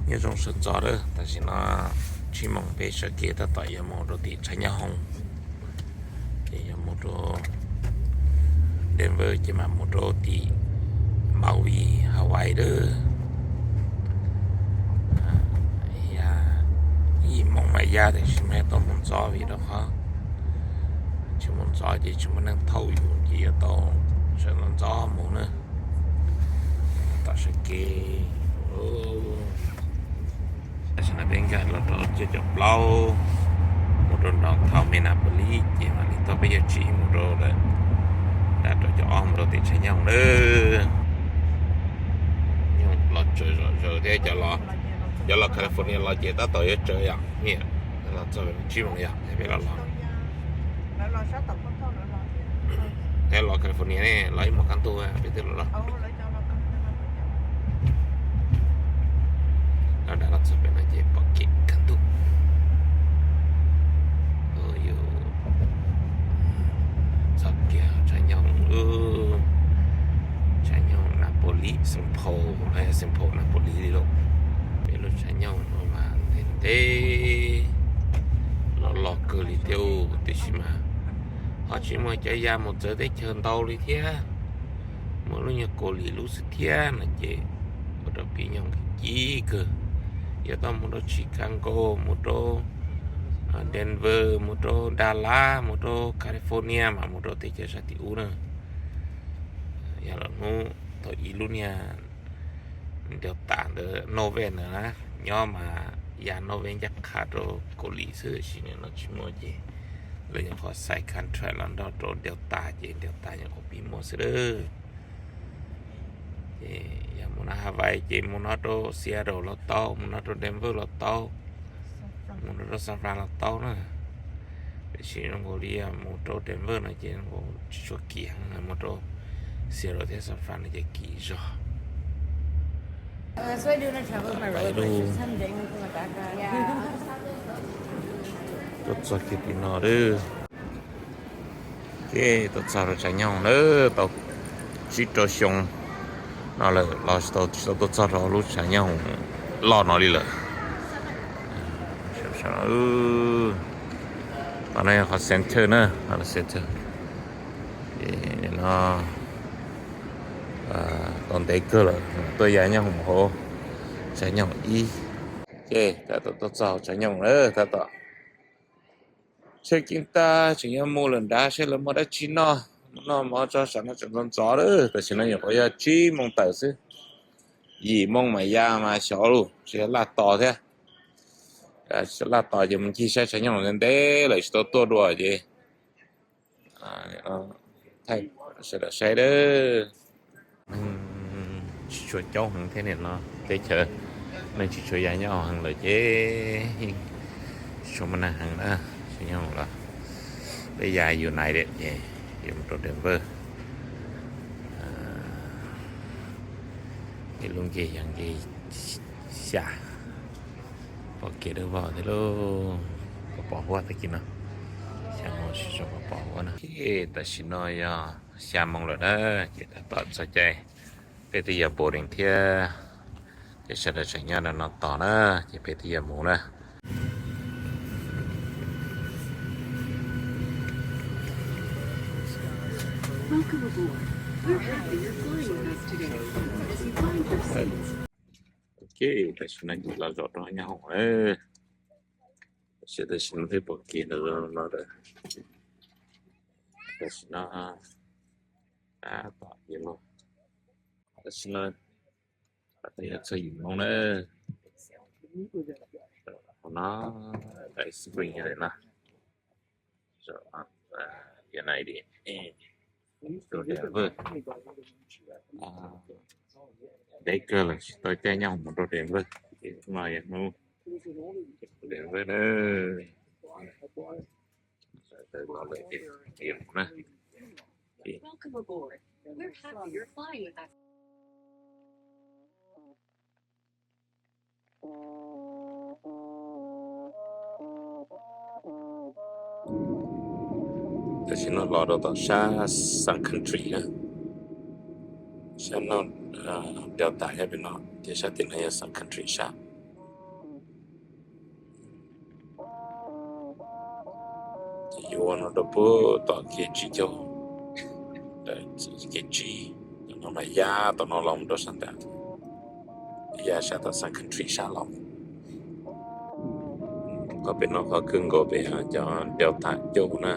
Nyob zoo sawv ntxov lawm, tam sim no tsib moos peb sawv kev tab tom yuav mus rau tim Tshav Nyab Hoos, ces yuav mus rau Denver ces mam mus rau tim Maui, Hawaii lawm. Yim moos mas ya tiam sis mas tau mus ntxov vim rau qhov tsis mus ntxov ces tsis muaj neeg thauj yus ces yuav tau sawv ntxov ntxov mus na. Tom sawv kev, tam sim no peb nkag los rau cuaj caum plaub mus rau downtown Minneapolis ces mam li tau peb caug tsib mus rau, nram rau caum ob mus rau tim Tshav Nyab Hoos lawm. Nyob los tsaws zom zaws thiab, cov los California los ces tab tom yuav tsaws yom, niam, los txog tsib moos yom, peb los los, peb los California ne, los ib hmos kaj ntug peb twb los los. Los dam los txog pem no ces pom kev kaj ntug. Yus txog kiag Tshav Nyab Hoos, Tshav Nyab Hoos Napolis, Saint Paul, Saint Paul Napolis li lauj. Peb lub Tshav Nyab Hoos no mas ntev ntev los los kawg li thiab tiam sis mas ho tsis muaj cov ya mus txawv teb chaws ntau li thiab. Muaj lub nyuag Kaus Lim lub xwb thiab no ces ua rau pib nyob ci kawg. Yuav tau mus rau Chicago, mus rau Denver, mus rau Dallas, mus rau California mas mus rau teb chaws sab tim ub na. Yog los hnub thaum ub lub niag Delta ntawd Northwest ntawd na, nyob mas ya Northwest ncaj qha rau Kaus Lim xwb, tiam sis nim no tsis muaj ces lawv nyuam qhuav sign contract los nrog rau Delta ces Delta nyuam qhuav pib muaj xwb lawm. Ces yog mus no Hawaii ces mus no rau Seattle los tau, mus no rau Denver los tau, mus no rau San Fran los tau na. Tiam sis zoo nkaus li mus rau Denver no ces tsis tshua kim heev, mus rau Seattle thiab San Fran no ces kim zog. Pais lug, tuaj txog kiag tim no lawm. Ces tuaj txog rau Tshav Nyab Hoos lawm, tau tsib rau xyoo no lawm los tsis tau tuaj txog rau lub Tshav Nyab Hoos loj no li lawm. Qhov no yog qhov center na, qhov center. Ces no tau ntev kawg lawm, tuaj ya Nyab Hoos hauv Tshav Nyab Hoos ib. Ces tab tom tuaj txog Tshav Nyab Hoos lawm, tab tom check in tag tseem yuav mus lawm nrad saib lawv muaj dab tsi noj, mus noj mov tso, tsam no tseem ntxov ntxov lawm, tam sim no nyuam qhuav yog tsib moos tawm xwb. Yim moos mam ya mas xyov lawm, tsis laj tos thiab. Tsis laj tos ces mus ncig saib Tshav Nyab Hoos ntev lawm tsis tau tuaj dua ces thaij sawv daws saib lawm. Neeg tsis tshua caub heev thiab, nim no teb chaws neeg tsis tshua ya Nyab Hoos heev lawm ces tsis tshua muaj neeg heev na. Tshav Nyab Hoos los peb ya United ces yuav mus rau Denver. Ib lub nce yog nce xya, pom kev dawb vog thiab lauj. Pom pom huab tag kis no, xya moos tsis tshua pom pom huab na. Tam sim no yog xya moos lawm na, ces tab tom txog caij peb twb yuav boarding thiab, ces sawv daws tseem nyob rau no tos na, ces peb twb yuav mus na. Welcome aboard. We're happy you're flying with us today. As you find your seats, Ok, tam sim no los zaum rau Nyab Hoos lawm. Tam sim, tam sim no twb pom kev ntawm no lawm. Tam sim no tab tom yuav, tam sim no tab tom yuav txog yim moos na. Hauv no, Spring Hill no, United rau Denver. Ntev kawg los tsis tau caij Nyab Hoos mus rau Denver, ces hnub no yog hnub Denver na. Sawv daws los lawm ces yuav mus na. Welcome aboard. We're happy you're flying with us. Tam sim no los rau tom sab Sun Country na, sab no Delta nyob pem no, ces sab tim no yog Sun Country sab. Yuav ua no rau puag tom kev tsib caug, kev tsib, tom no mas ya tom no los mus rau sab nram, ya sab tom Sun Country sab los. Qhov pem no qhov kawg nkaus pem cov Delta caug na.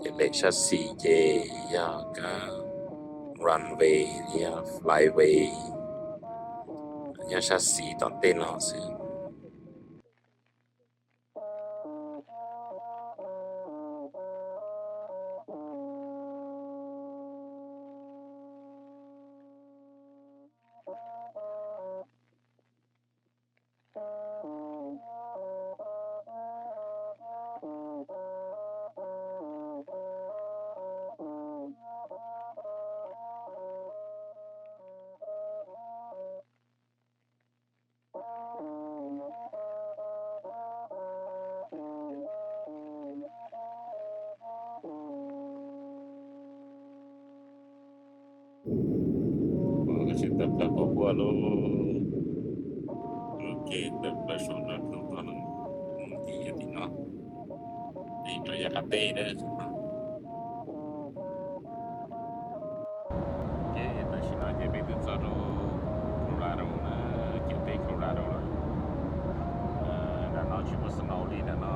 Ces lem sab xis ces yog kab runway, yog flyway, nyob sab xis tom tej no xwb. Tsis tawm plaws quaj quaj lub, lub kev tawm plaws saum no rau qhov no, mus tim tim no, tim rau yav qab teb na. Ces tam sim no ces peb twb txog rau Colorado na, ciam teb Colorado lawm. Nram no tsis muaj snow li nram no,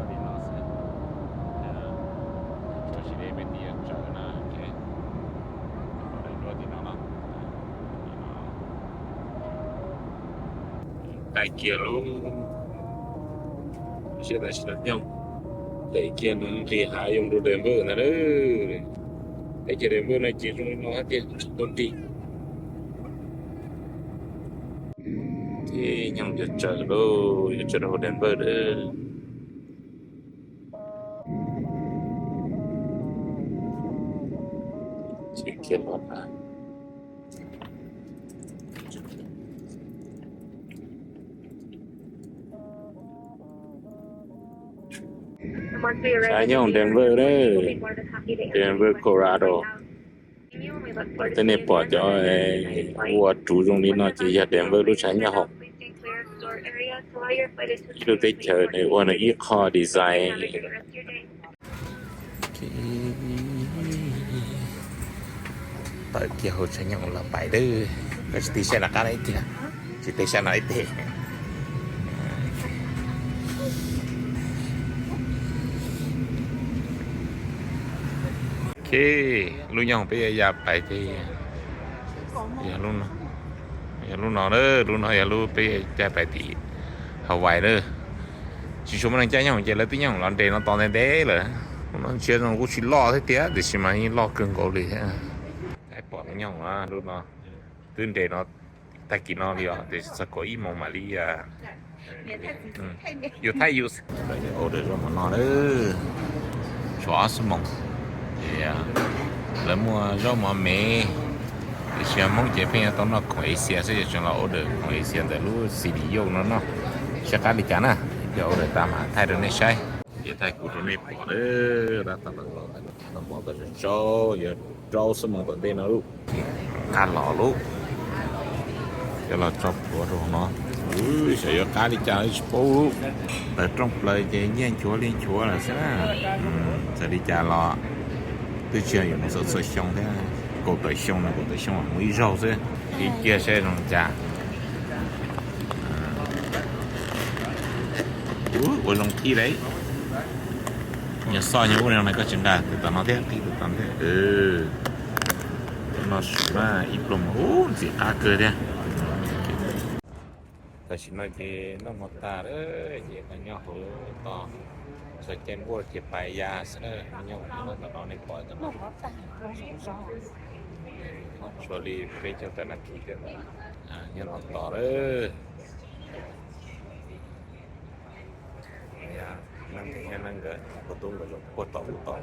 li no xwb. Tso si deb peb tis tsawv na, los daim duab tim no no. Tag kiag lub, tam sim no nyob, tag kiag no nqis hav zoo rau Denver ntag. Tag kiag Denver no ces zoo li no hab tiag, tsis tau nqis. Ces nyob yuav tsawv lauj, yuav tsawv rau hauv Denver lawm. Sab nyob Denver na, Denver, Colorado. Tej nej pom cov ua ruv zoo li no ces yog Denver lub tshav nyob hoom. Ib lub teb chaws nws ua nws ib qho design. Tawm kiag hauv tshav nyoog los pais lawm, koj tsis tig saib no qab no ib tiag, tsis tig saib no ib teg. Ok, lub nyoog peb ya pais ces yog lub no, yog lub no na, lub no yog lub peb caij pais tim Hawaii na. Tsis tshua muaj neeg caij nyoog ces lawv twb nyoog los nres no tos ntev ntev lawm. Lub no ntsia zoo kuj tsis loj thiab tiag, tiam sis mas yeej loj kawg nkaus li thiab. Pom nyoog lub no twb nres no tag kis no li os, tiam sis txog kaum ib moos mam li yuav thaij yus. Order zaub mov no, tshuav ob xuab moos. Lawv muaj zaub mov me, tiam sis Hmoob ces pheej yuav tau noj khoom Asia xwb, yog tseem los order khoom Asia ntawm lub city yoj no noj, saib qab li cas na. Yog order tas mas thaij rau nej saib. Ces thaij kuv rau nej pom, tab tom los, tau pom tau tsau, yog rau xuab moos tom ntej no lauj. Qab los lauj, coj los tso plhuav rau hauv no. Xyov yuav qab li cas tsis paub lauj. Tawm rooj plaws ces nyiaj nchuav li nchuav lawm xwb na. Txawm li cas los twb tsis yog yus mus txhua txhua xyoo thiab, kaum tawm xyoo no kaum tawm xyoo los mus ib zaug xwb. Ib kiag saib zoo li cas. Ua zoo qhib lauj. Nyob xoj nyob ub no koj tsis nqa tus tom no thiab, qhib tus tom thiab. No su na, ib pluag mus ub ntxim qab kawg thiab. Tam sim no ces noj mov tag lawm ces nyob hauv tos txog caij npuaj ces pais ya xwb na. Nyob hauv no tom no nej pom tom no, tshuav li peb caug tawm nas this thiab, nyob no tos lawm. Neeg thiab neeg nkawd ua tub nkawd puag tom puag tom.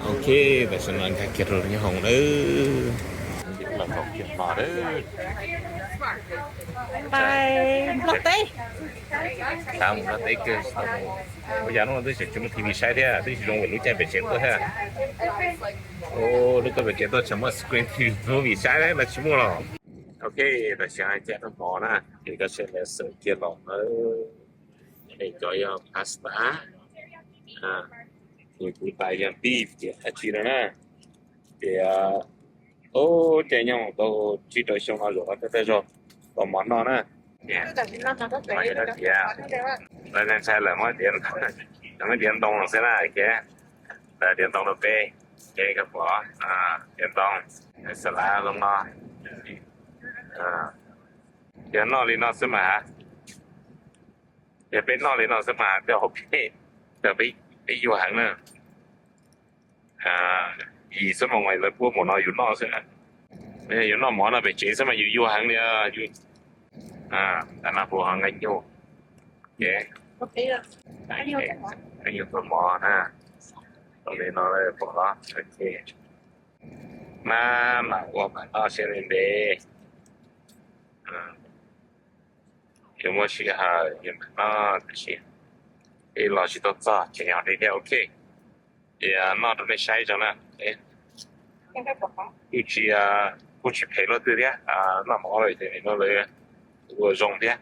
Ok, tam sim no nkag kiag rau nyob hauv lawm. Los kiag hlo lawm. Pais Nplog teb. Xav mus Nplog teb kawg. Ua cas hnub no twb tsis muaj T V saib thiab, twb tsis zoo lub caij pem tsev tuaj thiab. Lub caij pem tsev tuaj tseem muaj screen T V movie saib, no tsis muaj los. Ok, tam sim no cab rau mov na, ces koj saib lawv xaws kiag los na. Es cov yog pasta, es kuv tas yog beef ces dab tsi no na. Ces ub, caij nyoog tau tsib rau xyoo no zaum no thiaj tau mov noj na. Tias, lawv ntshai lawm muab tiav, lawv muab tiav ntoo los xwb na, lawv tiav ntoo rau peb, peb koj pom, tiav ntoo, xas lav zoo no, yog noj li no xwb mas, yog peb noj li no xwb mas tej zaum peb, peb yuag heev na. Yim xuab moos lawv puab mus no yus noj xwb, yus noj mov no pem tsev xwb mas yus yuag heev li. Tam no puas nqaij nyuj, nqaij nyuj tuaj mov na, li no pom los. Maj mam ua mam noj siab ntev ntev. Yuav muab sij hawm yuav mam noj, tab sis ib los tsis tau txog, tseem yog li thiab. Ok, ces noj rau nej saib tso na. Kuj tsis, kuj tsis phem luaj twg thiab, noj mov lawm ces no lawv ua zoo thiab.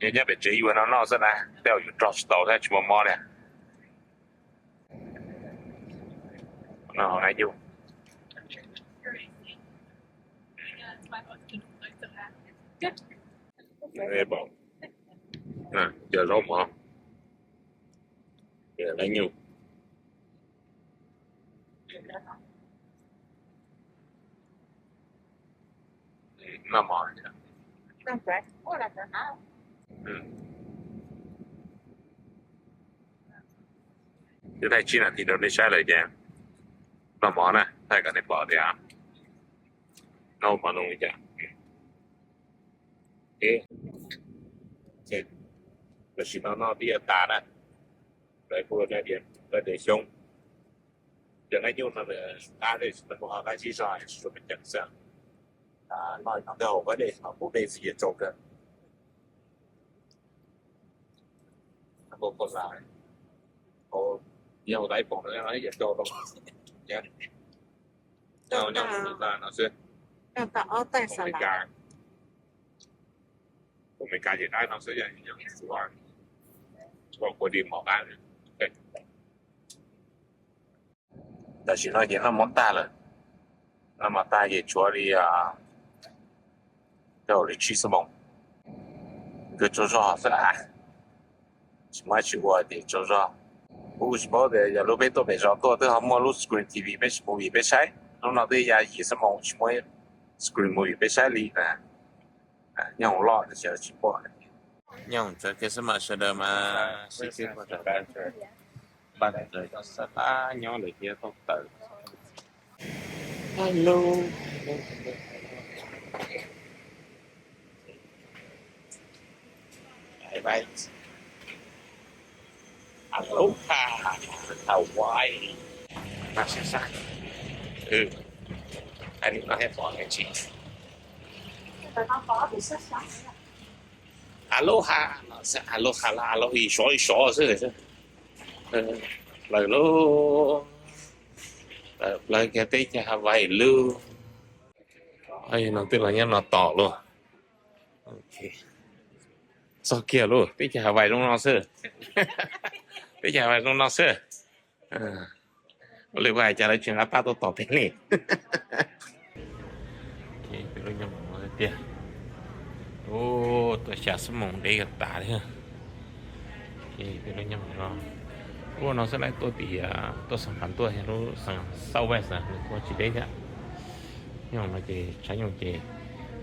Yog nyob pem tsev yuav no noj xwb na, tej zaum yus rog tsis tau thiab tsis muaj mob li. Cov zaub mov, nqaij nyuj. Noj mov. Twb thaij tsib nas this rau nej saib lawm ces noj mov na, thaij kom nej pom tias noj mov zoo li cas. Tam sim no noj twb yuav tas na, lawv kuj tias xyoob, cov nqaij nyuj no nws qab dej, lawv kuj ho qab zib zog, tsuas me ceem xwb. Noj no tej haus qab dej, haus qab dej xwb ces tsau kawg. Yog tais poom no yog tsau rau, no xwb. Ua Meskas ces qab no xwb, yog tsuas, tsuas kua di mov qab. Tam sim no ces noj mov tag lawm, noj mov tag ces tshuav li, rau li tsib xuab moos, kawg tsaug zog xwb na. Tsis muaj dab tsi ua ces tsaug zog. Kuv tsis paub tias yog lub peb tuaj pem zos tuaj twb ho muaj lub screen T V peb movie peb saib, hnub no twb ya yim xuab moos tsis muaj screen movie peb saib li na. Nyob hoom loj tiam sis tsis pom. Nyob hoom tsav kiag xwb mas sawv daws mas sib tw pog sawv daws, npaj ntawd xab qab nyob lawm thiab tau tawm. Hello. Aloha, Hawaii. Ai, no he pom cái gì? Aloha, no xwb, aloha là alo ib sov ib sov xwb. Plaws lub, plaws kiag teb chaws Hawaii lub. No twb los nyob no tos lub. Txog kiag lub teb chaws Hawaii zoo no xwb. Teb chaws Hawaii zoo no xwb. Ua li ua hais cas lawv tsis nqa pab tuaj tos peb li. Peb lub nyob no tiag. Tuaj xya xuab moos deb yuav tas li. Peb lub nyob no, ua no xwb lawv tuaj tim, tuaj San Fran tuaj lub Southwest nws tuaj tsis deb thiab. Nyob no ces tshav nyoog ces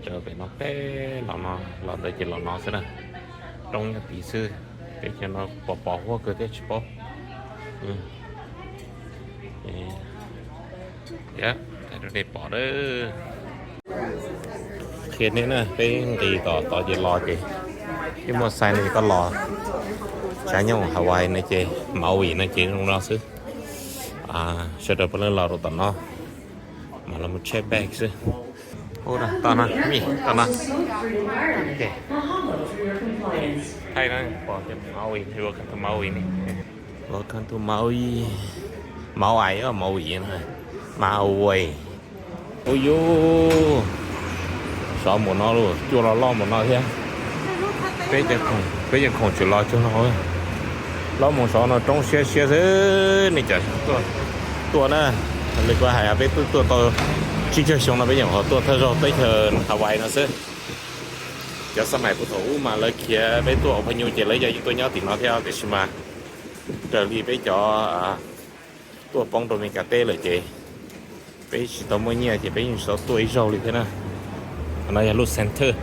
tsaws pem no teb los no, los ntawd ces los no xwb na. Roob nyob tid xwb, teb chaws no pos pos huab kawg thiab tsis paub. Yog, thaij rau nej pom na. Qhia nej na, peb nqis tom tod ces los ces, peb muaj xais no ces koj los, tshav nyoog Hawaii no ces Maui no ces zoo no xwb. Sawv daws puav leej los rau tom no mas los mus check bag xwb. Ub, tom no, tom no. Thaij no pom tias Maui, welcome to Maui ne. Welcome to Maui, Maui, Maui, Maui. Ui yus, sov mus no lauj, cua los loj mus no thiab. Peb cov khoom tseem los cuag no, loj mus sov no roob siab siab xwb. Nej cov tuaj na, li kuv hais peb twb tuaj tau tsib caug xyoo no peb nyuam qhuav tuaj thawj zaug teb chaws Hawaii no xwb. Cov xab mais puag thaum ub mas lawv khiav peb tuaj ua phooj ywg ces lawv yeej tuaj nyob tim no thiab tiam sis mas raws li peb cov tuaj poob rau Meskas teb lawm ces peb tsis tau muaj nyiaj ces peb yeej tsis tau tuaj ib zaug li thiab na. Qhov no yog lub center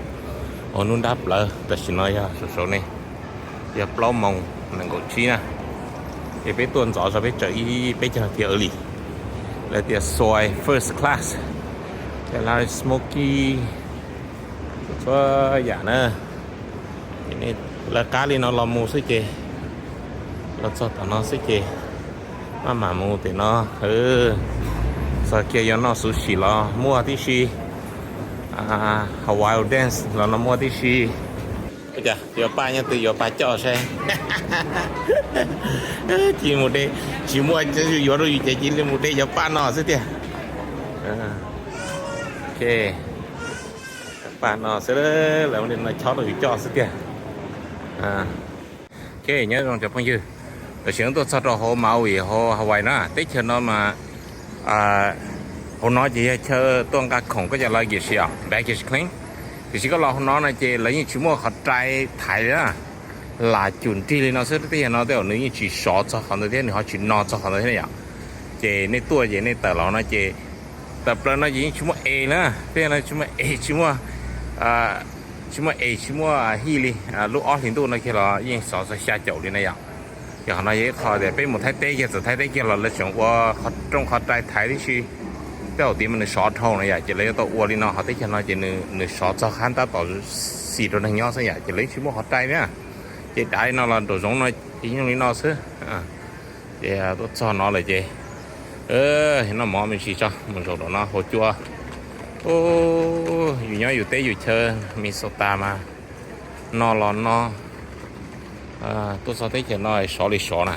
uas hnub nrab plawv, tam sim no yog saum saum ne, yog plaub moos nees nkaum tsib na. Ces peb tuaj ntxov zog peb tsaws ib peb caug tiag ua li. Lawv tias soy first class, cov lawv smoky txhua yam na. Ces lawv qab li no los mus xwb ces, los txog tom no xwb ces maj mam mus tim no. Txog kiag yuav noj sushi los muaj tib si, Hawaiian dance los no muaj tib si. Ua cas yuav paj nyob twg yuav paj coj saib. Cia mus de, tsis muaj yuav rau yus ces cia li mus de cov paj no xwb tiag. Ok, paj no xwb, lawv ua li no chob rau yus coj xwb tiag. Ok, nyob zoo cov phooj ywg, tam sim no tuaj txog rau hauv Maui hauv Hawaii na, teb chaws no mas hauv no ces yog chaw tuaj nqa khoom koj cov luggage os, baggage claim. Tiam sis koj los hauv no no ces lawv yeej tsis muaj qhov rai thaiv li na. Lam cum nrig li no xwb, tej yam no tej zaum nws yeej tsis sov txog qhov ntawd thiab nws ho tsis no txog qhov ntawd thiab yom. Ces nej tuaj ces nej tawm los no ces tawm plaws no ces yeej tsis muaj es na, tej no tsis muaj es, tsis muaj, tsis muaj es tsis muaj hij li. Lub ob hlis ntuj no kiag los yeej sov txog xya caum li na yom. Ces qhov no yog ib qho tias peb mus Thaib teb kiag, txawm Thaib teb kiag los lawv tseem ua rooj qhov rai thaiv tib si. Tej zaum tias mas nws sov dhau na yom, ces lawv yuav tau ua li no, qhov teb chaws no ces nws sov txog qab tab tom xis rau neeg nyob xwb yom, ces lawv yeej tsis muaj qhov rai thiab. Ces dav li no los nraum zoov no ces yeej li no xwb. Ces tuaj txog no lawm ces noj mov me ntsis tso, mus zaum rau no haus cua. Yus nyob yus teb yus chaw Minnesota mas noj los no, tuaj txog teb chaws no sov li sov na.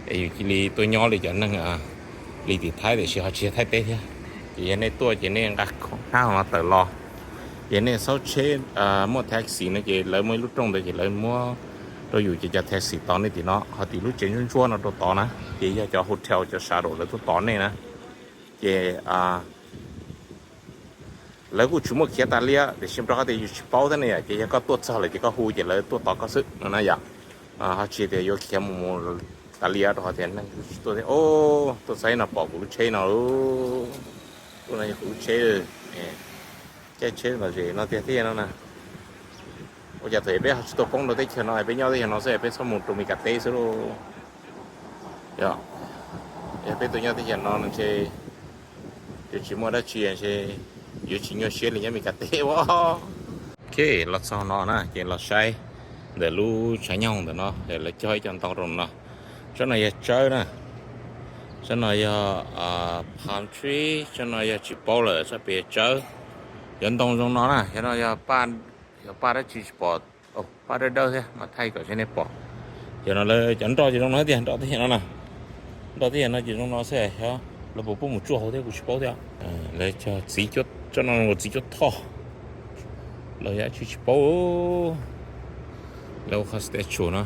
Es yus cia li tuaj nyob li cov neeg li tim Thaib tiam sis ho tsis yog Thaib teb thiab. Ces yog nej tuaj ces nej nqa khoom hnab hauv no tawm los, ces nej xauj tsheb, muaj taxi no ces lawv muaj ib lub rooj ntawd ces lawv muab rau yus ces cov taxi tos nej tim no, ho tim lub tsev ntsuab ntsuab no rau tod na ces yog cov hotel cov sab rau lawv tuaj tos nej na. Ces lawv kuj tsis muaj khiav tas li tiam sis rau qhov tias yus tsis paub thiab ne yom, ces yog koj tuaj txog lawm ces koj hu ces lawv tuaj tos koj xwb no na yom. Ho tsis tias yuav khiav mus mus tas li rau qhov tias neeg tsis tuaj thiab. Tuaj txog no pom kuv lub tsheb no, lub no yog kuv lub tsheb, caij tsheb los zem no tiag tiag no na. Ua cas thaum peb ho tsis tau poob rau teb chaws no, peb nyob teb chaws no xwb, peb txhob mus rau Meskas teb xwb lauj. Yog peb tuaj nyob teb chaws no ntshe yuav tsis muaj dab tsi ntshe yuav tsis nyuaj siab li nyob Meskas teb os. Ok, los txog no na ces los saib ntawm lub tshav nyoog ntawm no, lawv cog ib co ntoo rau no. Tsob no yog tsawb na, tsob no yog palm tree, tsob no yog tsis paub lawm, tsob pem yog tsawb. Cov ntoo zoo no na, cov no yog paj, yog paj dab tsi tsis pom, paj dawb dawb thiab mas thaij kom seb nej pom. Cov no lawv cov nroj ces zoo no tiag, nroj teb chaws no na, nroj teb chaws no ces zoo no xwb, lawv puas pub mus tsuaj hauv thiab kuv tsis paub thiab. Lawv cog txiv cuab, tsob no txiv cuab thoj los yog dab tsi tsis paub. Lawv ua qhov statue no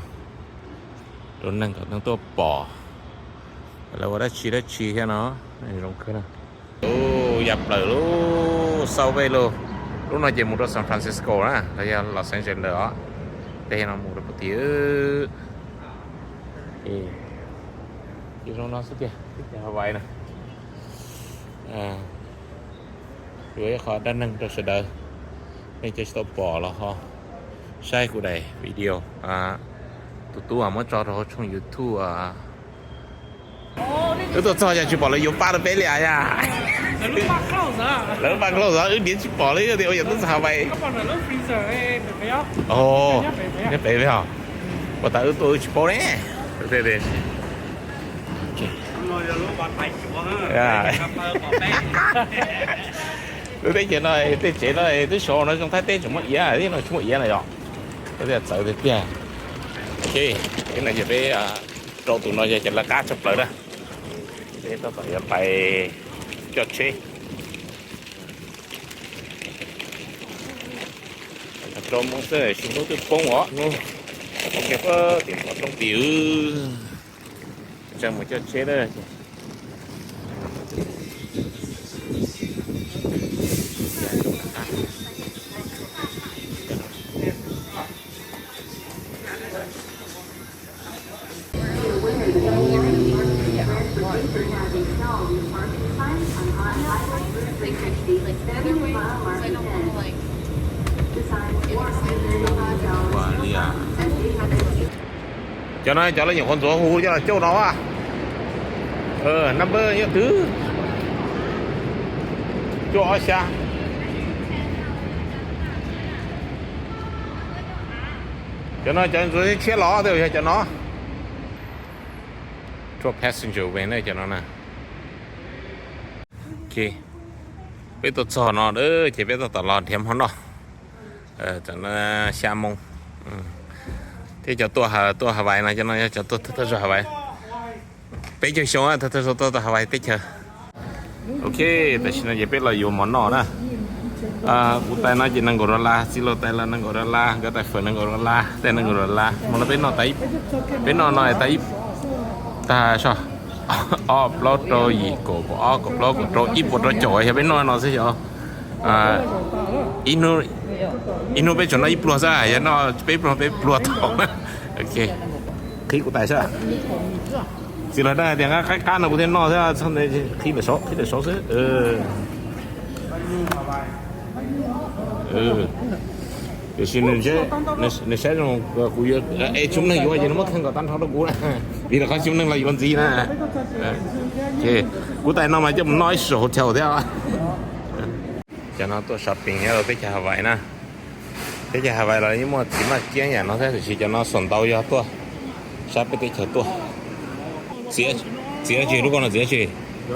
rau neeg kom neeg tuaj pom lawv ua dab tsi dab tsi thiab no. Zoo kawg na. Ub, ya plaws lub subway lauj. Lub no ces mus rau San Francisco na los yog Los Angeles os. Tej no mus rau puag tim, ces zoo no xwb tiag, teb chaws Hawaii na. Yuav ib qho dab neeg rau sawv daws, nej cov tsis tau pom los ho saib kuv daim video, tus tub muab tso rau hauv tshooj YouTube. Wb tuaj txog cas tsis pom lawv yuav paj rau peb li as yas. Lawv paj close, wb niam tsis pom li tias ua yog twb txog Hawaii. Nyob pem peb os. Ua tas wb tuaj wb tsis paub ne. Lub teb chaws no, tej tsev no twb xyov no zoo Thaib teb tseem muaj iav, no tsis muaj iav na yom. Txawv tiag tiag. Ok, no ces peb Rau tus no yog cov lawv qab tshaj plaws na. Peb tab tom yuav pais coj tsheb. Rau moo xwb, hnub twb poob os, hnub poob kiag puag tim qhov roob tid. Tseem mus coj tsheb na. Cov no cov lawv nyuam qhuav ntxuav hu coj los coj no a. Number nyob twg? Cuaj ob xya. Cov no cov ntxuav tshiab los tej yog cov no. Tour passenger van na cov no na. Ok, peb tuaj txog no ces peb tab tom los nrhiav hmo noj. Tam no xya moo. Thiab cov tuaj, tuaj Hawaii no, cov no yog cov tuaj thawj zaug Hawaii. Peb caug xyoo thawj zaug tuaj Hawaii teb chaws. Ok, tam sim no ces peb los yuav mov noj na. Kuv tais no ces nees nkaum dollar, txiv laus tais los nees nkaum dollar, nkawd tais fawm nees nkaum dollar, tej nees nkaum dollar. Hmo no peb noj, peb noj no tag, tag so, ob plaub rau yim kaum, ob kaum plaub kaum rau, ib puas rau caum, yog peb noj no xwb xyov. Ib hnub peb tsuas noj ib pluag xwb, yog noj peb pluag peb pluag tau. Ok, qhib kuv tais xwb. Txiv laus dag hais tias nqa qab qab no kuv thiaj noj xwb, qhib tais saud, qhib tais saud xwb. Tiam sis nws saib zoo, kuv yuav, es tsis muaj neeg yuav ces nws muab kheej kom tag nrho rau kuv na, vim rau qhov tsis muaj neeg los yuav ntxiv na. Kuv tais no mas coj mus noj ib saum hotel thiab. Cov no tuaj shopping nyob rau teb chaws Hawaii na. Teb chaws Hawaii los yeej muaj txiv maj kiab yam no thiab, tiam sis cov no xaus ntau yog tuaj sab peb teb chaws tuaj. Txiv, txiv dab tsi lub ko no, txiv dab tsi? Cov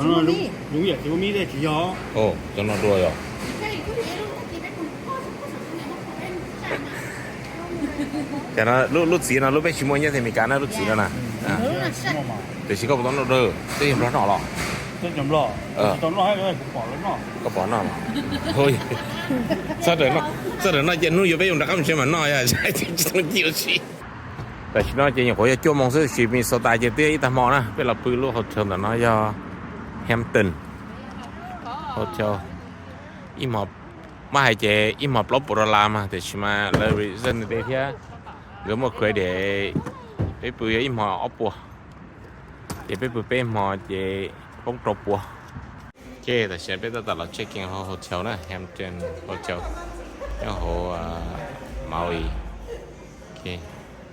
no dua yog. Lub txiv no lub peb tsis muaj nyob teb Amelikas na, lub txiv no na. Tiam sis koj puas tau noj dua, twb yog nplog noj los? Koj pom noj los? Txhob rawm noj ces hnub yuav peb yuav nrog qab mus tsev mas noj, tsis tau ci ua si. Tam sim no ces nyuam qhuav yog cuaj moos xwb, sis Minnesota ces twb ib tag hmo na, peb los pw lub hotel ntawm no yog Hampton Hotel. Ib hmo, muab hais ces ib hmo plaub puas dollar mas, tiam sis mas lawv reserve thiab, nkawd muaj credit, peb pw yog ib hmo ob puas, ces peb pw peb hmo ces poob rau puas. Ok, tam sim peb tab tom los check in hauv hotel na, Hampton Hotel, nyob hauv Maui. Ok.